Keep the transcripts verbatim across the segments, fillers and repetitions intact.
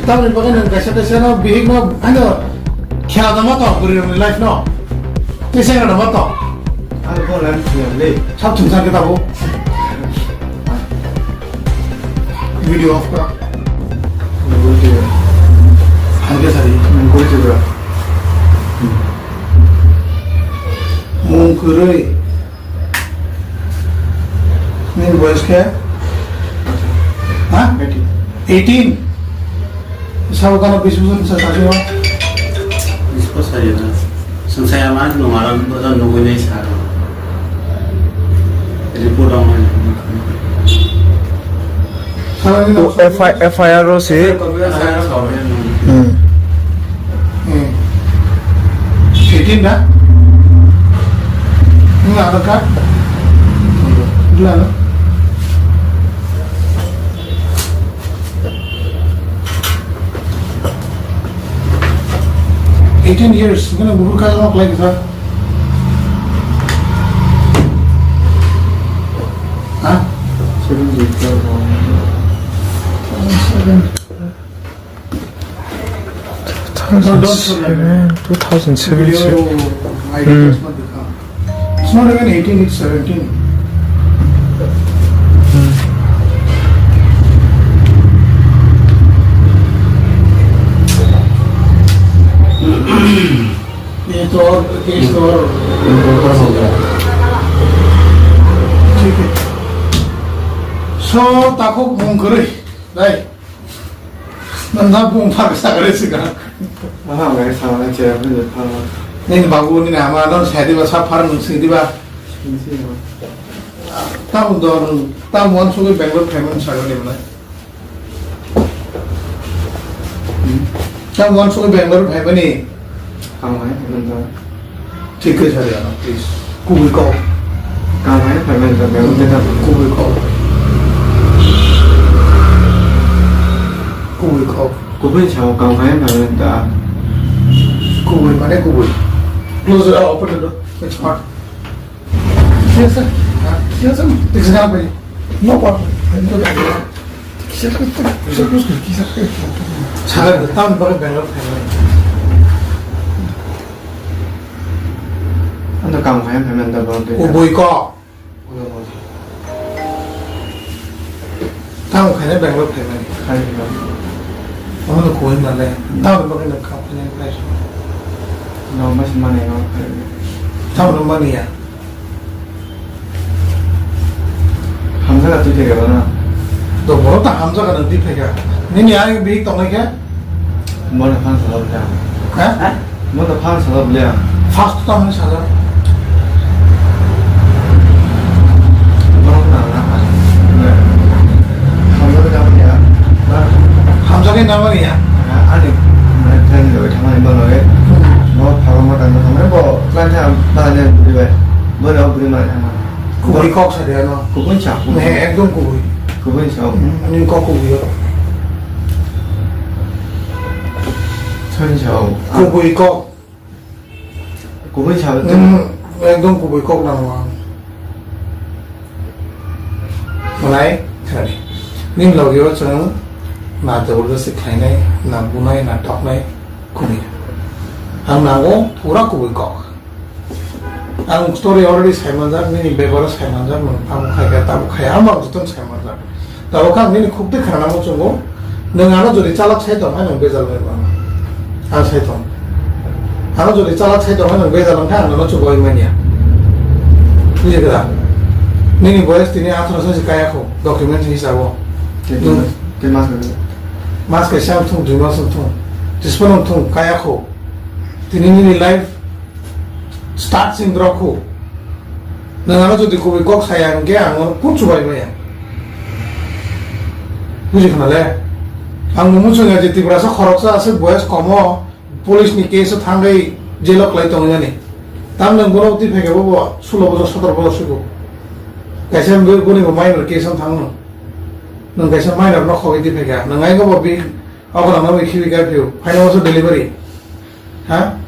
Tamoni bagwi nwng kaisa kaisa no bihik no ano khela da ma tong bwrwi rokni life no. Tei sengra da ma tong. Ang ko life khela le. Sab thumsa khe tabo. Video off kora. Ang ke sari. Ang ko chibra. Mung kwrwi. Nini boyos khe? Ha? Eighteen. Eighteen? Sabo kano bis bosor sa sasi o? Bis bosor ya na. Sung saya ma nung alam bodo nugui nai sa. Report on. Sabo ni O F I, F I R o si. Hmm. Hmm. Eighteen na? Ini Aadhaar card? Gila, no? Eighteen years, ini bubur kaya mau kelai kita. Hah? Seven years. Seven. Two thousand seven, two thousand seven. It's not even eighteen, it's seventeen. ये तो और केस तो और ठीक है। So, takuk mung kwrwi, dai. Nang bung phak sagre siga. Aha, ngai sa nang che, nang che pha. Nini babu, nini ama, nang sa diba, sa phar nung si diba. Si, si, no. Tamo do, tamo wan sugui Bangalore phaimani sagre mana. Tamo wan sugui Bangalore phaimani. Ang hai, nang ta. Thik khe sari ano, please. Kubui kok. Kaham hai, phaimani ta, belai khe ta. Kubui kok. Kubui kok. Kubui sao, kaham hai, phaimani ta. Kubui mane kubui. Close the door, open the door. It's hot. Yes, sir. Yes, sir. It's not very. No problem. Sagar, tam bagwi Bangalore phaimani. Ano kam khayan phaimani da bang twi. Kubui kok. Tam khaina Bangalore phaimani. Khai phaimani. Omo no kubui male. Tam bagwi no kam khaina khai. No mas mane no khai. Tam no mani ya. Hamjaga twi phaikha na? To borok ta hamjaga nang twi phaikha. Nini ani bihik tongnai khe? Bono phan salo bwle ang. Ha? Bono phan salo bwle ang. First to tamni saja. Borok na na. Hamjaga na ya. Hamjaga na ya. Ani mane plan lo thamani bono e. Bo pharo ma tang thamani bo plan tham ta ne bwle. Bono bwle ma thama. Kubui kok sa de ano. Kubui sa, kubui. Ne, ekdom kubui. Kubui sa. Hmm, ani kok kubui yo. Sani sa. Kubui kok. Kubui sa. Hmm, ekdom kubui kok nang wa. Malai, khani. Ning logi o chwng na jabardasti khlainai, na bunai, na toknai, kubui. Ang nango pura kubui kok. Ang story already saimanjak, nini bebaro saimanjak, nwng tamo khaikha, tamo khaya, ang jotono saimanjak. Tabuk ang nini khuk twi khna muchungo, nwng ano jodi chalak sai tong hai nwng bejal bai mano. Ang sai tong. Ano jodi chalak sai tong hai nwng bejal wngkha ang nono chubai manya. Bujikha da? Nini boyes tini atharo se kaya kho, document hisabo. Tei mas, tei mas. Mas kaisa wngthung, dui mas wngthung. Tisphano wngthung, kaya kho. Tini nini life start sing drok khu. Nwng ano jodi kubui kok saya hwnkhe ang ano kun chubai maya. Buji khna le? Ang bo muchung ya je Tiprasa khoroksa aswk boyes komo police ni case o thangwi jail o kwlai tongwi mani. Tam nwng bono twi phaikha bo bo sulo bojor sotoro bojor sugo. Kaisa bo boni bo minor case o thangno. Nwng kaisa minor no khogwi twi phaikha. Nwng ai bo bi Obo nang nang khibi kai phio. Final master delivery. Ha?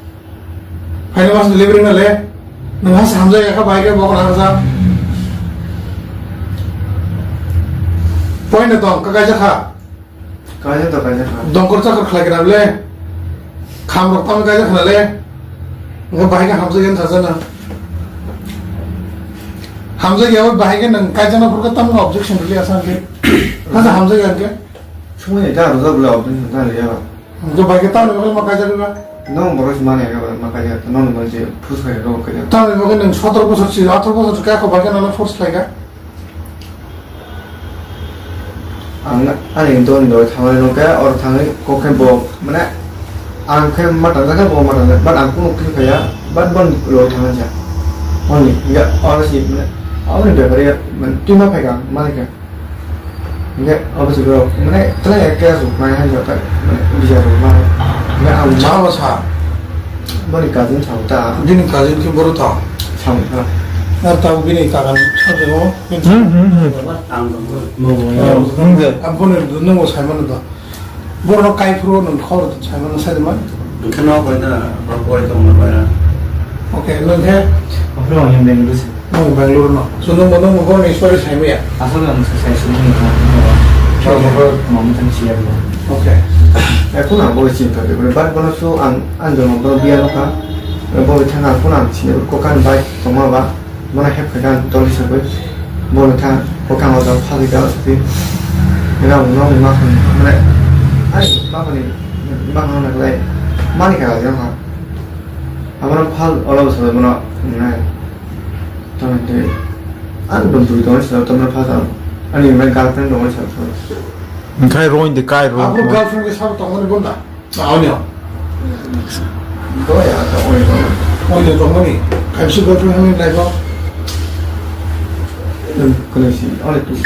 Final master delivery na le. Nang has hamjak ya kha bai kai bok nang sa. Point na tong ka kaisa kha. Kaijak to kaijak kha. Dongkor chakor khlai kha le. Kham rok tamo kaijak kha le. Ngo bahai khe hamjak yan sajana. Hamjak ya bahai khe nang kaijak na phurkha tamo objection rili asa khe. Kaisa hamjak yan khe. Sumai ta rojak le objection ta le ya. Ngo bahai khe tamo ma kaijak ba. No borok si mane ya ma kaijak no no je phus kha ro kaijak. Tamo ba khe nang sotoro bosor si atharo bosor si kha ko bahai khe nang force khlai kha. Ang ani doni loi thangmani nokhe oro thangwi kok khe bo mane ang khe ma tangjak khe bo ma tangjak but ang kunu khe phaiya but boni loi thangjakha. Oni ya oro si mane aboni bepari mane twi ma phaikha mani khe. Hingke abo si borok mane tla ya khe asuk mai hai jota mane bisa rok ma hingke ang ma bo sa. Boni cousin thang ta. Bini cousin khe boro thang. Thang ta. Ar ta bini kakan thang ta. Hmm, hmm, hmm. Ang tongkha. Hmm, je. Ang phone nungbo sai mano da. Borok kai phuru nung khor sai mano sai ma. Hingke no bai da, ba bai tong na bai na. Okay, nung khe? Ang phuru ang yang Bangalore se. Nung Bangalore no. So nung nung borok ni story sai maya. Asal ang sai sai sung ni. Ba ba ba mama tang siya ba. Okay. Ekun ang bo chinta de. Bat bono so ang ang jono bo biya no ka. Bo thang ang kun ang sini ko kan bai tong ma ba. Bono hep khe gan dol hisab bai bono kha bokang o jang phagwi jang sidi. Ena uno ma khan mane ai ma khani ma khana na lai mani kha jang ha. Amara phal ola bwsa bono nai. Tama de an dum dui dong sa tama phal ani mai girlfriend dong sa. Nkhai roin de kai ro. Abo girlfriend ke sab tong mani bonda. Aonyo. Doya, ta only one. Only one mani. Kaisa girlfriend hani life o. Kena si, only two.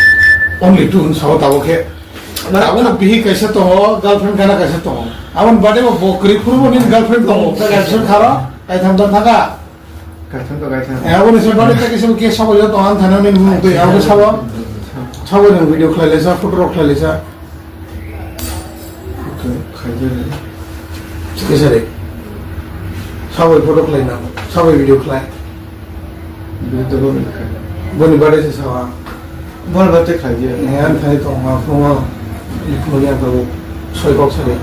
Only two, sawa tabo khe. Mane abo no bihi kaisa tongo, girlfriend kana kaisa tongo. Aboni bade bo bo kwrwi phuru bo nini girlfriend tongo. Ta kaisa kharo, kaitham ta thaka. Kaitham to kaitham. Eh, aboni se bade ta kaisa ke sabo yo tongo, ang thana nini mung twi, abo sabo. Sabo nang video khlai lesa, photo rok khlai lesa. Khaijak. Sikhe sari. Sabai photo khlai na, sabai video khlai. Video to boni khlai. Boni bade se sawa. Boni bade khaijak. Eh, ang thani tong ma, phone ma. Ikhno ya to soi kok sari.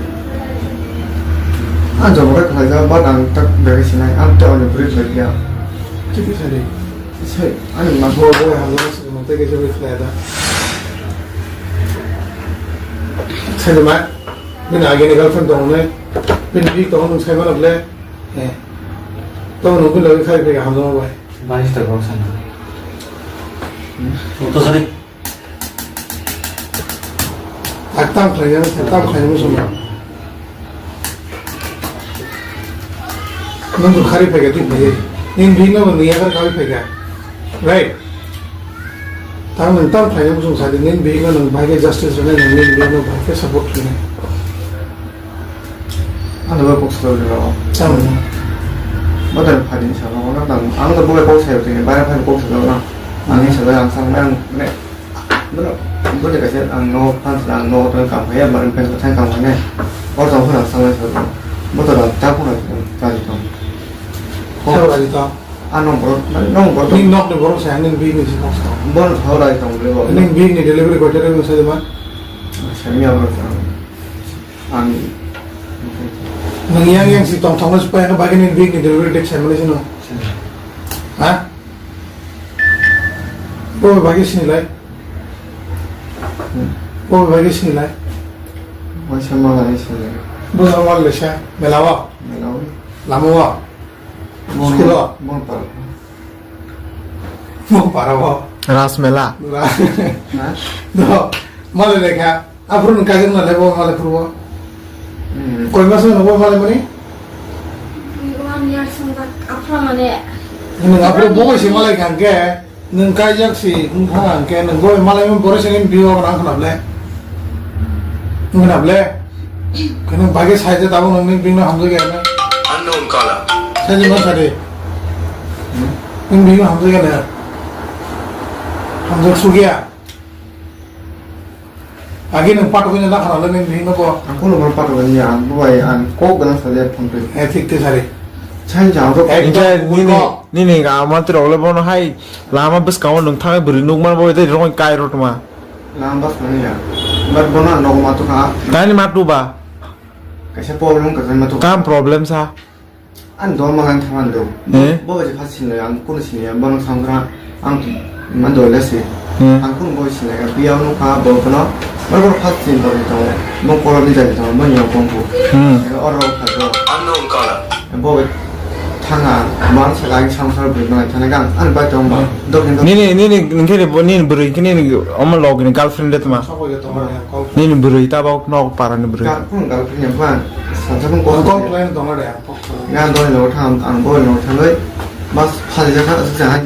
Ang jabo khe khlaijak, but ang tak bege sinai, ang to ani bridge lagi ya. Sikhe sari. Sai, ani ma. Bo, bo, hamjak. Tei kaisa bai khlai da. Sai ma, bini agini girlfriend tongo ne, bini bihik tongo nwng sai mano ble. Eh. Tongo nwng bini logi khai phai hamjak bai. Bani sita kok sana. To sari. Ak tam khlai, tam khlai muchung. Nung to khari phaikha, twi phaikha. Nini bihik no nung yakar kawi phaikha. Right? Tang nung tang phaikha muchung sadi, nini bihik no nung bahai khe justice rwnai, nung nini bihik no bahai khe support khlainai. Ano ba kok salo jora o. Tamo. Badal phadi salo na tang. Ang to bukai kok sayo tini, bara phadi kok salo na. Ang ni salo ang sang na ang ne. Bono, bono kaisa ang no phan sa ang no tong kam khaya, mar phan sa kam khaya. Or tong phana sa sa. Boto da ta phana ta ji tong. Sa ra ji tong. Ano bor, no bor. Ni nok de bor sa ni bi ni si tong sa. Bono sa ra ji tong le bo. Ni bi ni delivery ko jare sa de ma. Sa ni abo sa. Ang. Nang yang yang si tong tong sa pa na ba ni bi ni delivery dek sa ma le sino. Ha? Bo ba ki sini lai. Bo bai khe sinilai. Waisa malai sinilai. Bo malai sa, mela o? Mela o. Lama o? School o? Mon para. Mon para o? Ras mela. Ra-, ha? Do, malai lekha. Aphuru nwng kaijakna le bo malai phuru o? Hmm. Koi mas no bo malai mani? One year sung aphuru mane. Nwng aphuru bo kaisa malai kha hwnkhe. Nwng kaijak si wngkha hwnkhe nwng bo malai borok se nini bihik no khna ble? Wngkha ble? Khe nwng bagwi sai je tabuk nwng nini bihik no hamjak ya na? Unknown caller. Sai je ma sadi. Nwng bihik no hamjak ya na? Hamjak suk ya. Agi nwng patogwi na khna le nini bihik no bo. Ang kono bono patogwi ya, ang bo bai ang kok gana sa je phone twi. Eh, thik thik sari. Sai jang ro. Ekdom nini, nini ga amantri rok le bono hai lama bwskango nwng thangwi bwrwi nukmano bo tei rongwi kai rw tongma. Lama bwskango ya. But bono ang nogo ma tukha. Tani ma tuba? Kaisa problem kwchang ma tukha. Kam problem sa? Ang dol malang thangma do. Eh? Bo bai pha sinlai ang kuno sini ang bono samgra ang man dol le si. Hmm. Ang kuno bo sinlai ang biya no kha bo kono. Mar bo pha sin bo to. Mo kolor ni jai to mo yo kong bu. Hmm. Oro kha do. Unknown caller. Bo bai thanga man sa ang samsar bu malang thana gang ang bai to ba. Dok ni dok. Nini, nini, nini, nini, nini bwrwi, nini, omo log ni girlfriend de tuma. Nini bwrwi tabok nok para ni bwrwi. Ga-, kung girlfriend ya bang. Sa sa kung kok. Kok lain dong ada ya. Ga doi lo thang, ang doi lo thang doi. Mas phali ja kha, sa sa.